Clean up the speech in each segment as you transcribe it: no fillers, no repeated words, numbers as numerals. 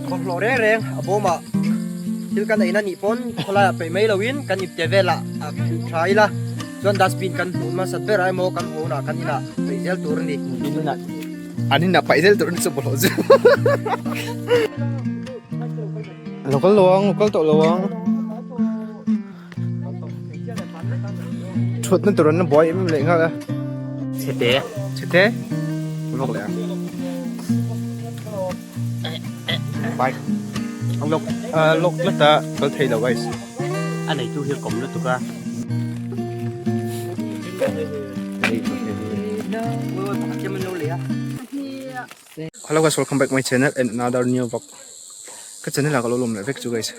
Bawlhhlawh reng reng a bawmah thil kan eina nih pawn khawlaiah peih mai loin kan ipte velah a khuh tha ila chuan dustbin kan hmuh hmasat berah emaw kan hawnah kan inah peih zel tur a ni. An inah paih zel tur a ni chu bawlhhlawh chu. Lo kal lo ang, lo kal tawh lo ang. Thutna tur an la buai em em leh nghal a. Chhete. Chhete. Vlog leh ang. Bike. Ang lok lok lata kal thei lo guys. A neitu hi kawm lutuk a. Hello guys, welcome back my channel and another new vlog. Ka channel ah ka lo lawm leh vek chu guys.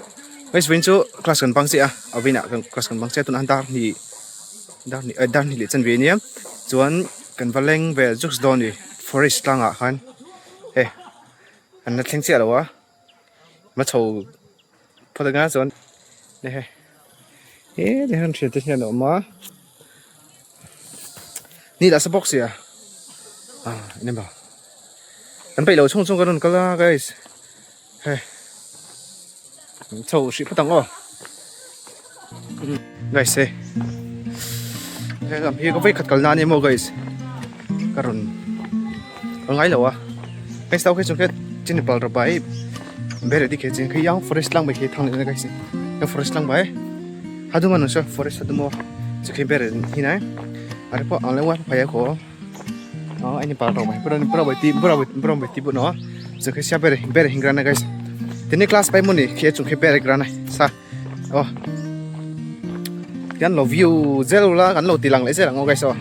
Guys, vawiin chu class kan bang chiah a, a vawiin ah class kan bang chiah a tunah dar hnih dar hnih eh dar hnih leh chanve ania chuan kan va leng vel juks dawn a ni forest tlangah khan hei an la thleng chiah lo a va chho phawt anga chuan hei he ti hian thian te hian a awm a ni lah sa bawk sia ah eng emaw kan peih loh chhung chhung kan rawn kal a guys hei chho hrih phawt ang aw guys hei helam hi ka vawikhat kal na a ni maw guys ka rawn ka ngai lo a guys tau khi chung khian chin pal rawh bai ber adi khi chin khi yang forest lang mai khi thang leh na guys yang forest lang bai hadu man so forest hadu mo chu khi ber hi nai are po ang le wa phaya ko oh ani pal rawh bai pura pura bai ti pura bai pura bai ti bu no chu khi sia ber ber hingra na guys tini class pai muni khi chung khi ber gra na sa oh kan lo view zel la kan lo ti lang leh zel ang aw guys aw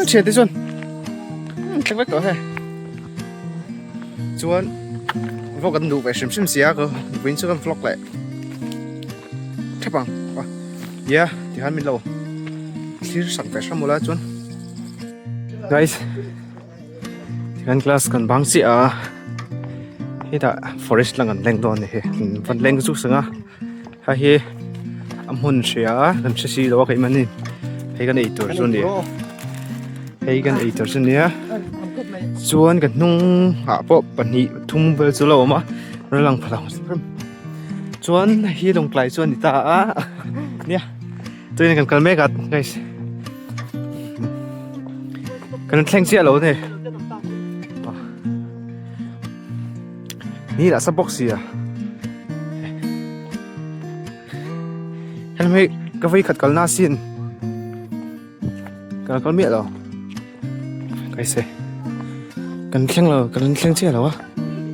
thian te chuan thleng vek tawh he chuan vlog kan duh ve hrim hrim sia ka vawiin chu kan vlog leh thap ang a nia tikhan min lo thlir sak ve hram ula chuan guys tikhan class kan bang chiah a hetah forest lang an leng dawn a ni hi van leng zuk sang a hei hi a hmun hria a kan hre si lo a keimah ni hei kan ei tur chu a ni hei kan ei tur chu a nia chuan ka hnung ah pawh pahnih thum vel chu a lo awm a rawn lang pha lo chuan hi lawngtlai chu a ni ta a nia tuiin kan kal mek a guys kan thleng chiah lo a ni ni lah sa bawk sia helm hi ka vei khat kalna sin ka kal miah lo kaise kan thleng lo kan thleng chiah lo a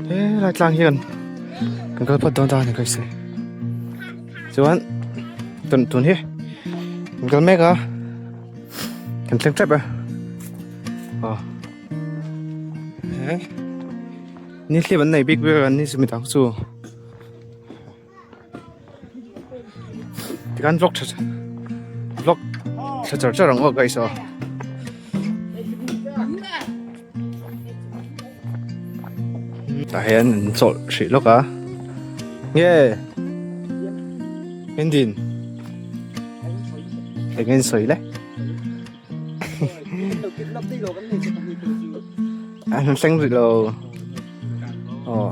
he lai tlang hian kan kal phawt dawn ta a ni kaise chuan tun tun hi kan kal mek a kan thleng tep a aw Ni hlip an nei bik ber an ni chu midang chu tikhan vlog tha vlog tha char char ang aw guys aw tah hian an chawlh hrih lawk a nge Endin eng nge an sawi le. An thleng rih lo. Aw.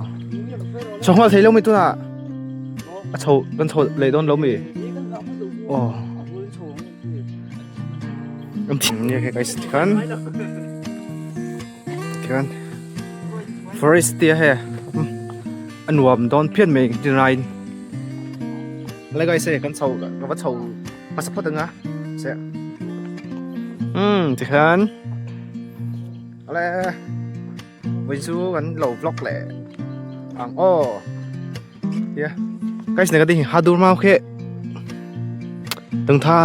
Chho nghal thei lo mi tunah. A chho kan chho leh dawn lo mi. Aw. An thing nge khe guys tikhan. Tikhan. Forest tia he. A nuam dawn phian mai tin rain. Le guys he kan chho ka va chho hmasa phawt anga se umm tikhian ale vawiin chu kan lo vlog leh ang aw tia guys nega ding ha dur mau khe tung tha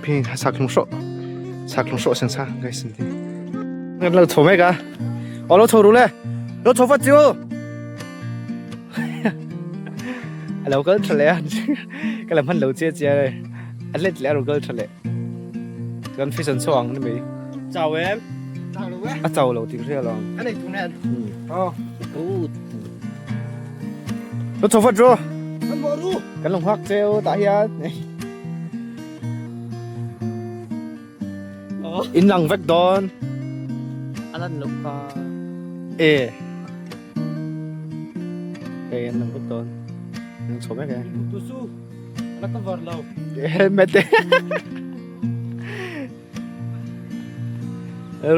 phing sak hlung hrawh sak hlung hrawh seng sa guys ni kan lo chho mek a aw lo chho ru le lo chho vat chu A lo kal tha leh a ka la hman lo chiah chiah e a let leh a lo kal tha leh chuan fish an chhuak ang ni mai Chau em? Chau lo e. A chau lo tih ka hria lo ang. A nei tu nen. Aw. Good. Lo chho vat ru. Kan mawh ru. Kan lo nghak cheu tah hian. In lang vek dawn. A lan loh kha. E. Hei an lang vek dawn. An chho mek e. Tu su. La cover lo. Helmet e.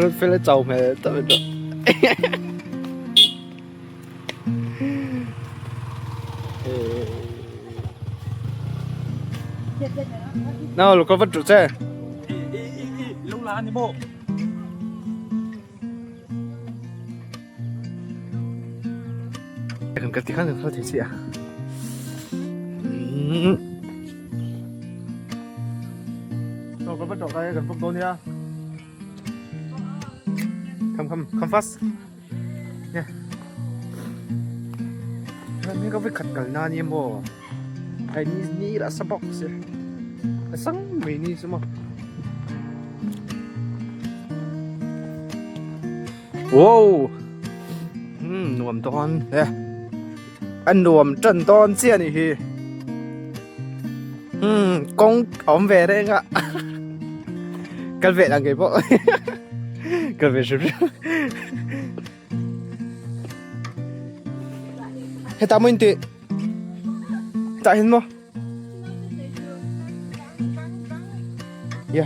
Rut fel a chau hmel tawp e tawh. Nào, lục con vật trụ xe. Lâu lá ni bộ. Kan ka ti khan kan thei chi a. Rồi con vật trụ cái kan phúc đôn nha. Come come come fast. Nha. Mi ka khat kal na ni mo. Ai ni ni la sa box. Sang mai ni su mo. Wow. Nuam dawn e. A nuam tan dawn chiah a nih hi. Kawng a awm ve reng a. Kal ve ang ngei pawh. Kal ve hrim hrim. Hetah maw in tih? Hetah hian maw? Ya.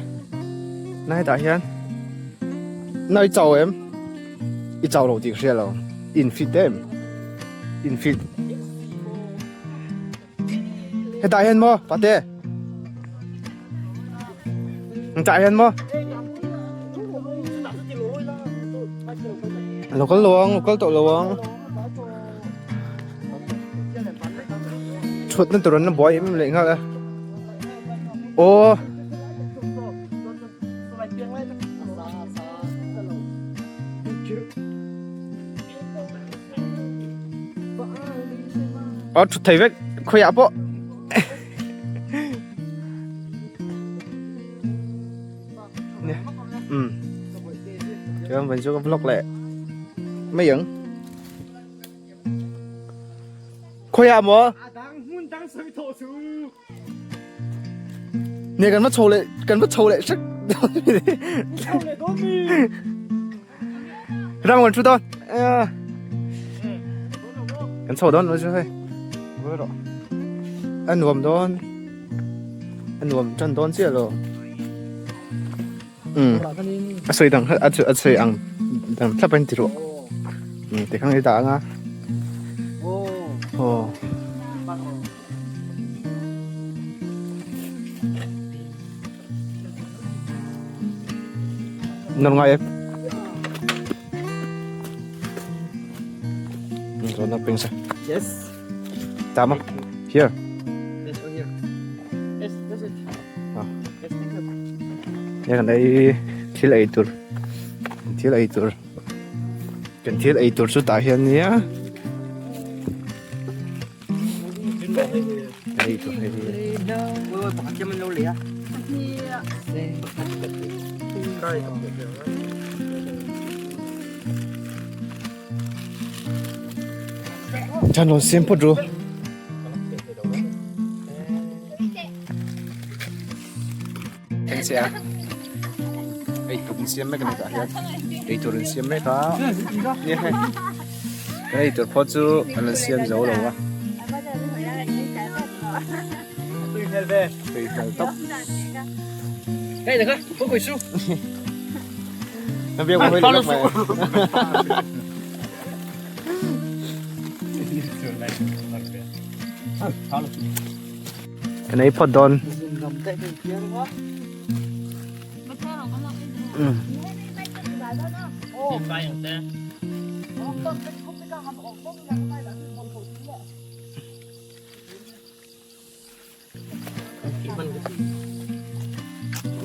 Na hetah hian. Na i chau em? I chau lo tih ka hria lo. In fit em? In fit. Hetah hian maw pate? Hetah hian maw? Lo kal lo ang, lo kal tawh lo ang. Thutna tur an la buai em em leh nghal a. Aw. Aw thut thei vek khawiah pawh. Um. Chuan vawiin chu ka vlog leh mai ang. Khawiah maw? Nge kan va chho leh kan va chho leh hrek Ram kan thu dawn. Kan chho dawn lo chu hei. A nuam dawn. A nuam tan dawn chiah lo. Um. A sawi dang a sawi ang dang thlap a in ti rawh. Um tikhan i dah anga. Aw. Nawr ngai em? Rồi nó ping sao? Yes. Tama. Here. Yes, on here. Yes, that's it. Ah. Yes, thank you. Đây kan đây thil ei tur. Thil ei tur. Kan thil ei tur chu tah hian nia. Ei tur hei hi. Ôi, pakhat hian an lo lei a. Chan rawn siam phawt ru. Thleng che a. Ei tur in siam mek a ni tah hian. Ei tur in siam mek a. Nia hei. Kan ei tur phawt chu an rawn siam zo lo a. Tui hmel ve. Tui hmel tawp. Hei naka, khaw khawi su. Ka biak hawi leh lawk mai. Kan ei phawt dawn.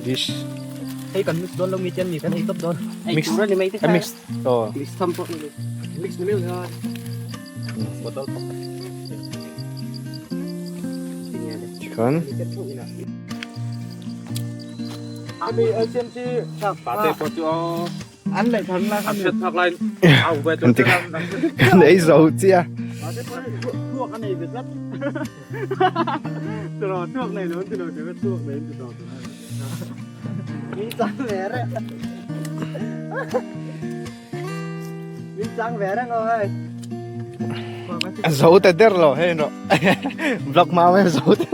Dish. Hei kan mix dawn lo mi tian mi kan ei tawp dawn. Mix. A mix. Oh. Mix tham pawh ni. Mix ni mai lo. Botol pawh. Chicken. Kan ei zo chiah. chang ve reng aw hei. A zo ta der lo hei ro. Vlog ma mai zo te.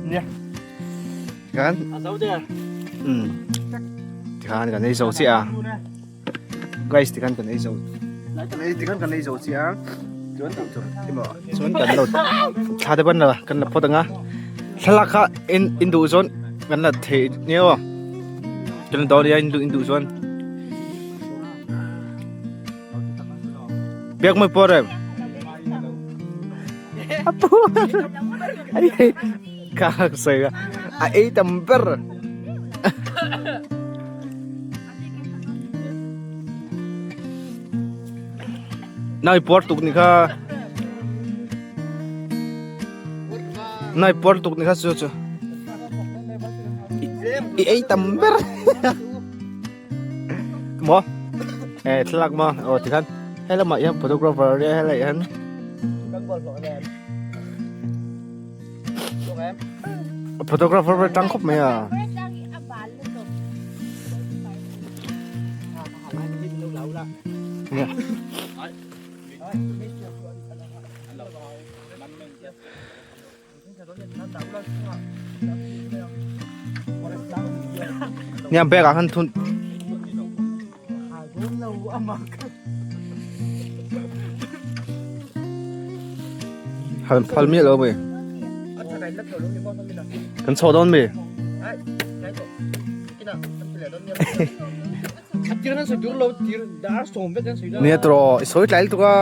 Nia. Kan. A zo der. Um. Tikhan kan ei zo chi a. Guys tikhan kan ei zo. Kan ei tikhan kan ei zo chi a. Chuan tih tur emaw chuan kan lo thla te ban la kan la phawt anga. Thlalak kha in in duh chuan kan la thei nia aw. Kan la dawn nia in duh in duh chuan. Biak mai pawh rem. Apu. Ai ka sawi a. A ei tam ber. Nai puar tuk ni kha. Nai puar tuk ni kha chu chu. I ei tam ber. Mo. Eh thlalak mo. Aw tikhan he lamah hian photographer ania helai hian. Photographer ber tang khawp mai a. Nia. Nia bag ah khan thun Hal phal miah lo mi. Kan chho dawn mi. Nia tawh i sawi tlai lutuk a.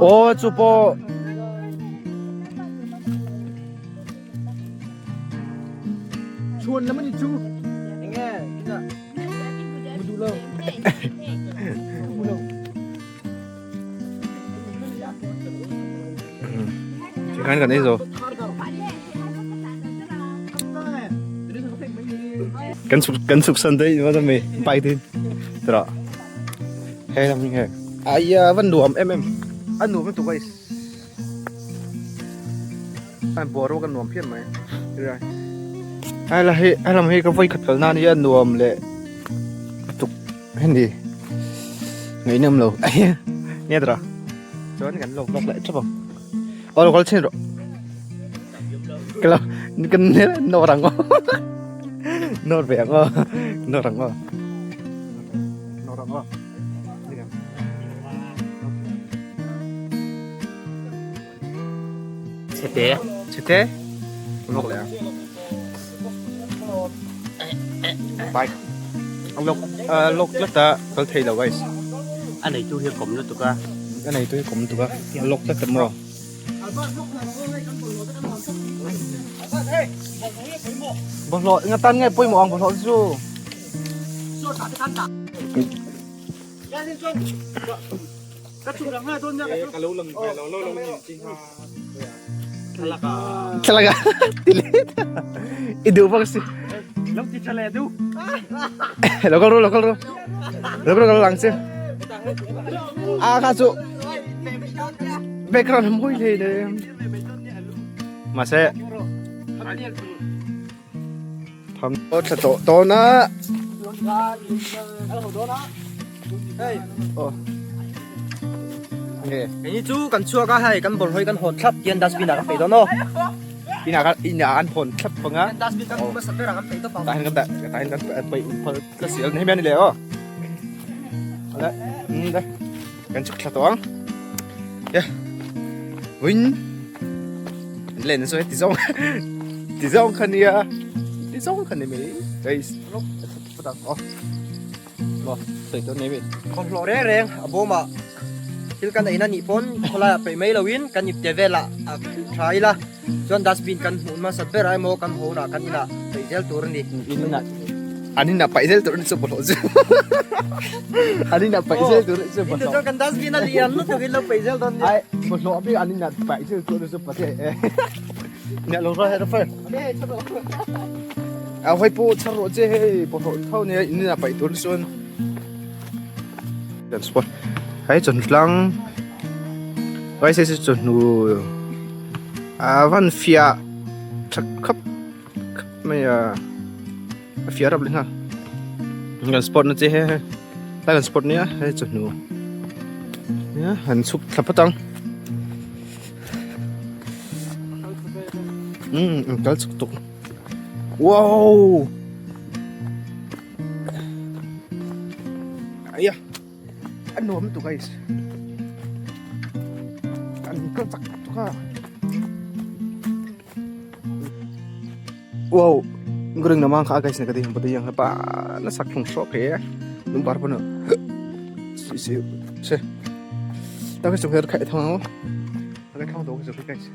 Aw chu pawh. Chhuan lam ani chu. Enge kina. Mudu lo. Mudu lo. Tikhan kan ei zo. Kan chuk kan chuk san dei ma mi bike tin. Tra. He lam he. Aya van nuam em em. An nuam tu guys. An boruak a nuam phian mai. Ai la hei ai lam hei ka vawi khat kal na ania nuam leh tuk heni ngaihnawm lo nge tawh chuan kan lawk lawk leh thap ang aw lo kal chhin rawh ka lo kan nawr ang aw nawr ve ang aw nawr ang aw nawr ang aw. Chhete. Chhete. Lok leh ang. Bike. Lok lok tlat a kal thei lo guys. A neitu hi a kawm lutuk a. A neitu hi a kawm lutuk a. Lok tlat a maw. Bawlhhlawh eng atan nge pawimawh ang bawlhhlawh chu. Thlalak ah ti le i duh bak si. Lo kal ru lo kal ru. Lo kal ru lang che. A kha chu background mawi hlei le. Mahse Tham thla tawh dawn a. Aw. Nge. Kei chu kan chhuak a hei kan bawlhhlawh kan hawn thlap hian dustbin ah kan peih dawn aw. Inah kan inah an hawn thlap ang a. Dustbin kan hmu hmasa ber ah kan peih tawp ang. Tah hian kan dah tah hian kan peih phal ka sial ni hemi a ni leh aw. Ala um kan chhuk thla tawh ang. Ya. Win. Len sawi ti zawng ti zawng kha nia ti zawng kha ni mai guys aw maw sawi tur nei mi Thawmhnaw reng reng a bawmah thil kan eina nih pawn khawlaiah peih mai loin kan ipte velah a tha ila chuan dustbin kan hmuh hmasat berah emaw kan hawnah kan inah peih zel tur a ni. Inah An inah paih zel tur a ni chu bawlhhlawh chu An inah paih zel tur a ni chu bawlhhlawh. Chuan kan dustbin a lian lutuk in lo paih zel dawn nia. Ai bawlhhlawh bik an inah paih zel tur a ni chu pate e. Nia lo ra hera fai. A hoi pawh chhar rawh che hei bawlhhlawh tho nia in inah paih tur chuan. Kan spot. Hei chawhnu Vai se se chawhnu a van fiah tha khap khap mai a. A fiah rap leh nghal. Kan spot na che he. Tlai kan spot nia hei chawhnu nia han chhuk thla phawt ang umm an kal chhuk tuk wow aia a nuam lutuk guys an kal chak tuk a. Wow guring nama kha guys na kadi hambata yang pa na sak phung shok he nung bar pano si si se ta cái sung her khai thang cái thang do cái guys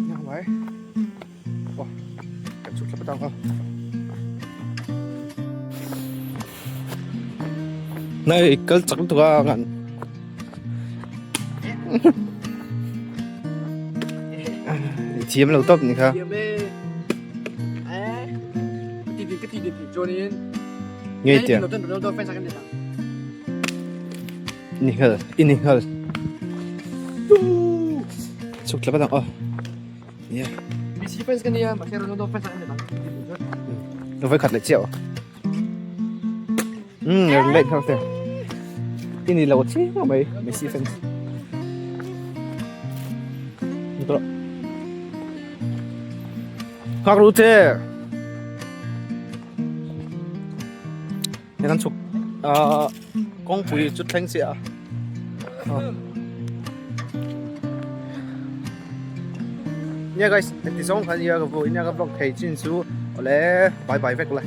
yang wai oh kan chut la patang Này kal chak tu ka ngan. Thiam lo top ni kha. Ngei tiang. Ni hal, ini hal. Chuk tla patang oh. Yeah. Messi fans kan nia, mahse Ronaldo fans an ni dang. Vai khat le chiao. Um late thak te. Ini lo chi ma mai Messi fans. Ni Khak ru te. Ni kan chuk a kawngpui chu thleng chiah a. Nia guys, heti zawng khan nia ka vlog nia ka vlog thei chin chu awle bye bye vek le.